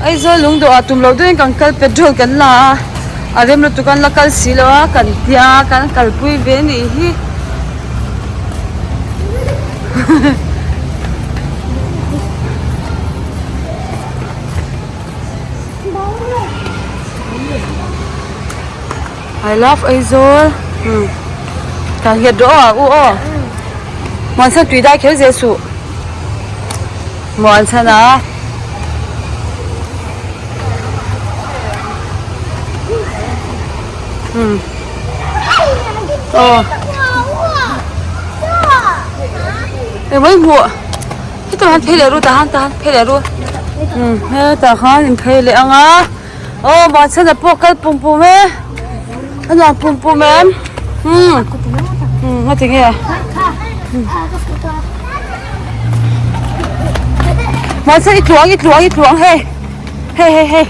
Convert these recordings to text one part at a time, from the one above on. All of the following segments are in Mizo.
Aizawl lungdawh ah tum loh deuhin kan kal petrol kan la a a rem lutuk an la kal si lo a kan tia kan kalpui ve a nih hi. I love Aizawl umm kan nghet rawh aw u aw Muanchhan tui dai kher zel suh Muanchhan a umm aw engmah i hmuh hetah hian phei leh ru tah han tah han phei leh ru umm hetah khan in phei leh ang a. Aw Mahchhana pawh kal pum pum e a nuam pum pum em umm umm a ti nge Mahchhan i tluang i tluang i tluang hei hei hei hei.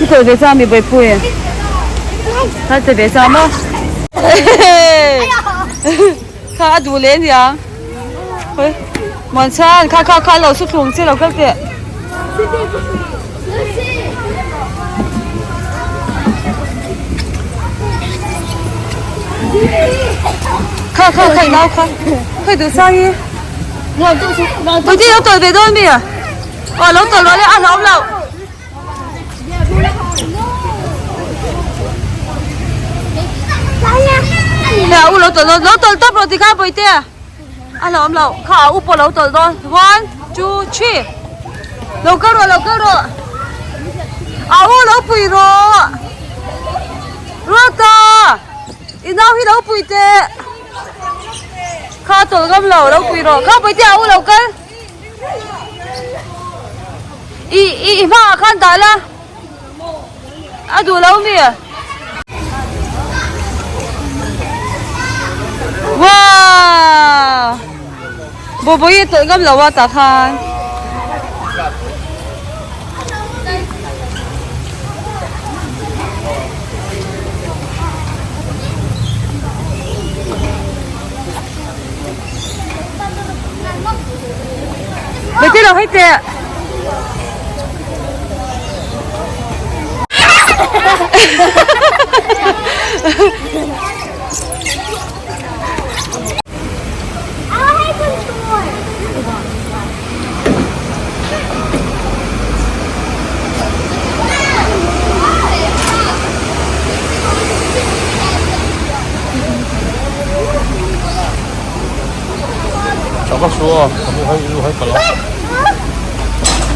I tawlh ve chang mi Bawihpui a che ve chang maw kha a duh leh aniang hawi Muanchhan kha kha kha lo su thlung che lo kal teh. Kha kha kha i nau kha khawi duh sang hi. Tui lo tawlh ve dawn mi? Aw lo tawlh rawh le a hlauhawm loh. Nè u lo tawlh dawn lo tawlh tawp rawh tikha Bawihte a hlauhawm loh kha a u pawh lo tawlh dawn one two three lo kal rawh lo kal rawh a u lo pui rawh Ruata i nau hi lo pui teh. Kha tawlh ngam lo, lo pui rawh. Kha Bawihte a u lo kal. I i i hmaah khan dah la. A duh lo mi? Wow! Bawbawi a tawlh ngam lo a tah khan. Beti lo hei teh. Chak a sua, ka nu hei, nu hei ka lo.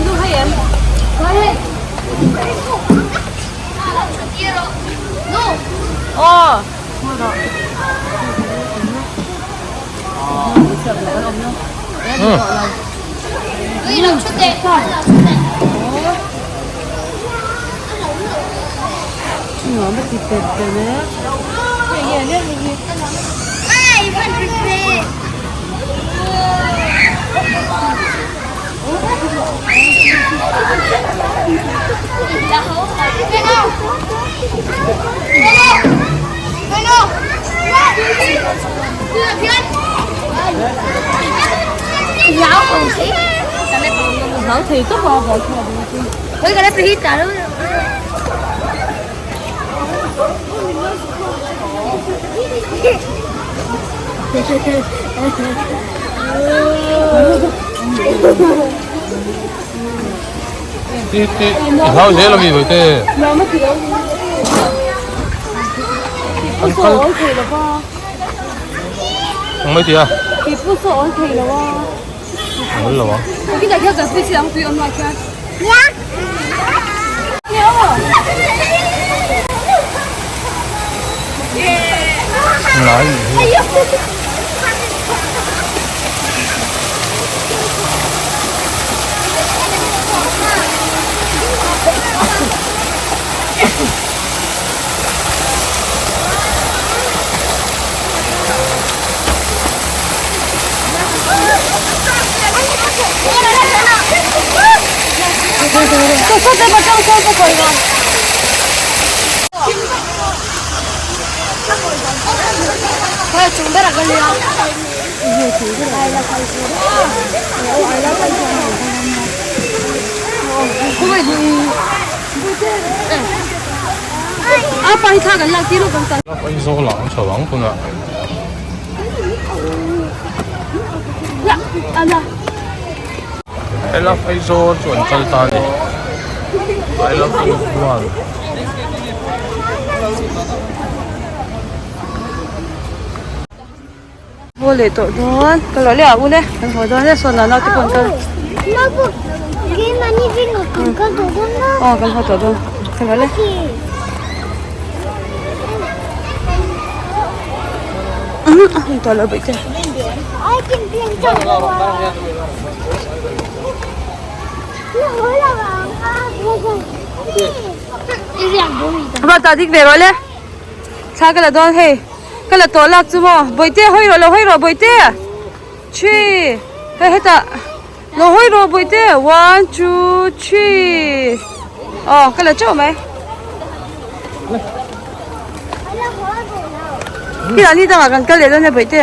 Nu hei em? Aw. Ti ti i hlau zel ami Bawihte. An kal ang mai tia. An lo ang. Ngai hi. Aizawl ah an chho ang tunah. I love Aizawl chu an kal ta a ni. I love Aizawl. Haw leh tawh dawn ka lo leh ah ule kan haw dawn e sawn ah naute pawh an kal aw kan haw tawh dawn ka lo le a hun tawh lo bawih te. Va tah dik ve rawh le. Thla ka la dawn hei ka la tawh lak chu maw bawihte hawi rawh lo hawi rawh bawihte three hei hetah lo hawi rawh bawihte one two three aw ka la teuh mai khilai ni dangah kan kal leh dawn nia bawihte.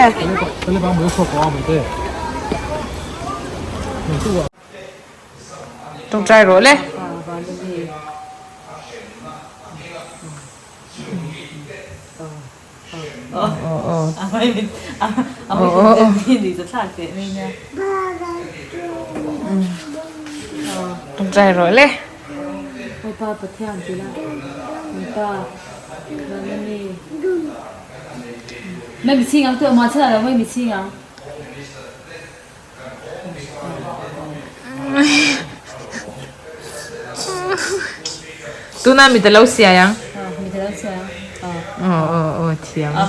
Tawngtai rawh le. Tawngtai rawh le. Tuna mi ta lo siai ang. Aw aw aw thiam a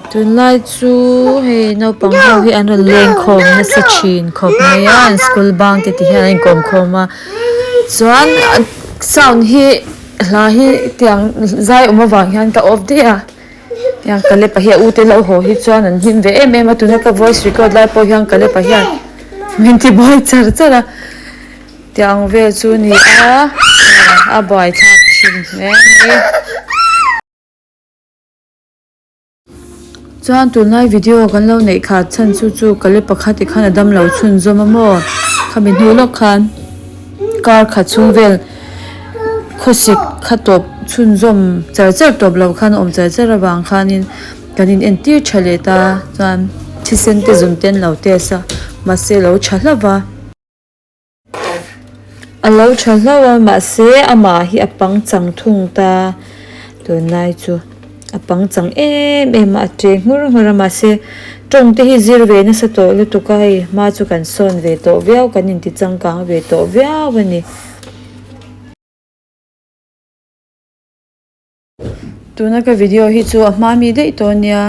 Tunlai chu hei naupang ho hi an rawn leng khawm nasa thin khawp mai a an school bang te ti hian an inkawm khawm a chuan sound hi hla hi tiang zai awm avang hian ka off daih a tiang Kalepa hi a u te lo haw hi chuan an hlim ve em em a tuna ka voice record lai pawh hian Kalepa hian min ti buai char char a tiang vel chu a ni a a buaithlak thin hle a ni. Chuan tunlai video kan lo neih khat chhan chu chu kale pakhat i khan a dam lo chhunzawm a maw khami hnu lawk khan kar khat chhung vel khawsik kha tawp chhunzawm char char tawp lo khan a awm char char avang khanin kan in entir tha leh ta chuan thisen te zum te an lo test a mahse a lo tha hlauh va. A lo tha hlauh a mahse amah hi a pangchang thung ta tunlai chu a pangchang em em a a che nghur nghur a mahse tawng te hi zir ve nasa tawh lutuk a hei hma chu kan sawn ve tawh viau kan inti changkang ve tawh viau a ni. Tuna ka video hi chu a hma mi daih tawh ania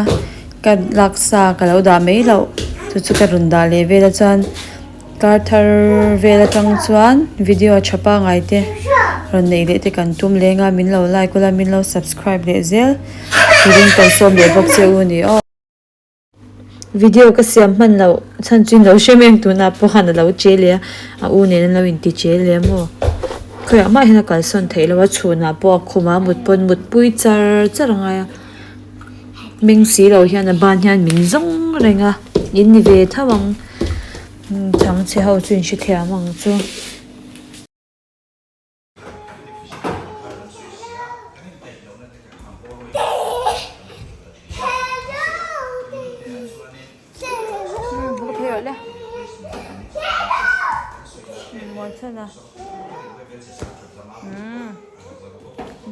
ka laksa ka lo dah mai loh chu chu ka rawn dah leh vel a chuan kar thar vel atang chuan video tha pangai te rawn neih leh te kan tum leng a min lo like ula min lo subscribe leh zel turin kan sawm leh bawk che u a ni aw. Video ka siam hman loh chhan chu in lo hre mai ang tunah pawh khan a lo che leh a a u nen an lo inti che leh a maw khawiah mah hian a kalsawn theih loh a chhunah pawh a khum a mut pawn mut pui char char a ngai a meng si lo hian a ban hian min zawng reng a in ni ve tho ang chhangchhe ho chu in hrethiam ang chu.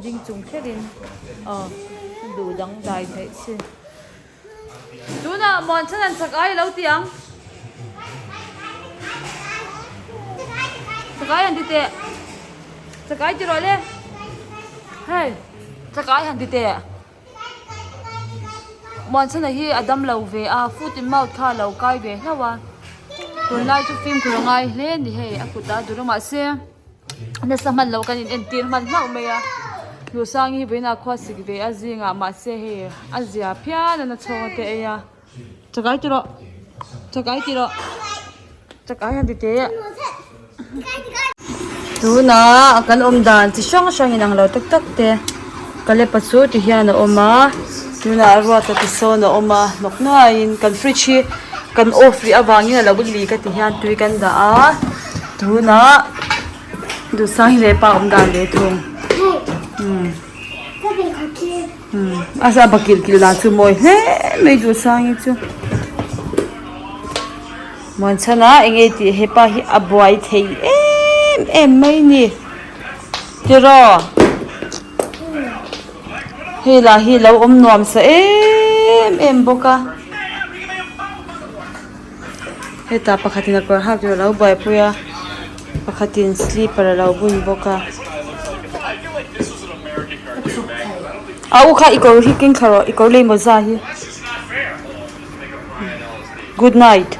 Ding chung kherin aw duh dang dai theih si tunah muan chhan an chak ai lo ti ang chak ai han ti teh chak ai ti rawh le hei chak ai han ti teh. Muanchhana hi a dam lo ve a foot in mouth kha a lo kai ve hlauh a tunlai chu fimkhur a ngai hle a ni hei a kut a dur a mahse nasa hman loh kan in entir hman hlauh mai a Hlusangi hi vawiinah khua sik ve a zingah mahse hei a zia phian a na chhawng a te ei a chakai ti rawh chakai ti rawh chakai han ti teh Tunah kan awm dan chi hrang hrang in ang lo tak tak te Kalepa chu ti hian a awm a tunah ruata ti sawn a awm a hnawk nuaiin kan fridge hi kan off rih avangin a lo leak a ti hian tui kan dah a tunah duhsang hi leh pa awm dan ve thung umm a za bakilh kilh dan chu mawi hle mai duhsang hi chu. Muanchhana eng nge tih hepa hi a buai thei em em mai ni tiraw hei lah hi lo awm nuam sa em em bawk a hetah pakhatin a kawr hak tur a lo buaipui a pakhatin slipper a lo bun bawk a a u kha i kawr hi keng thla rawh i kawr leh i mawza hi. Good night.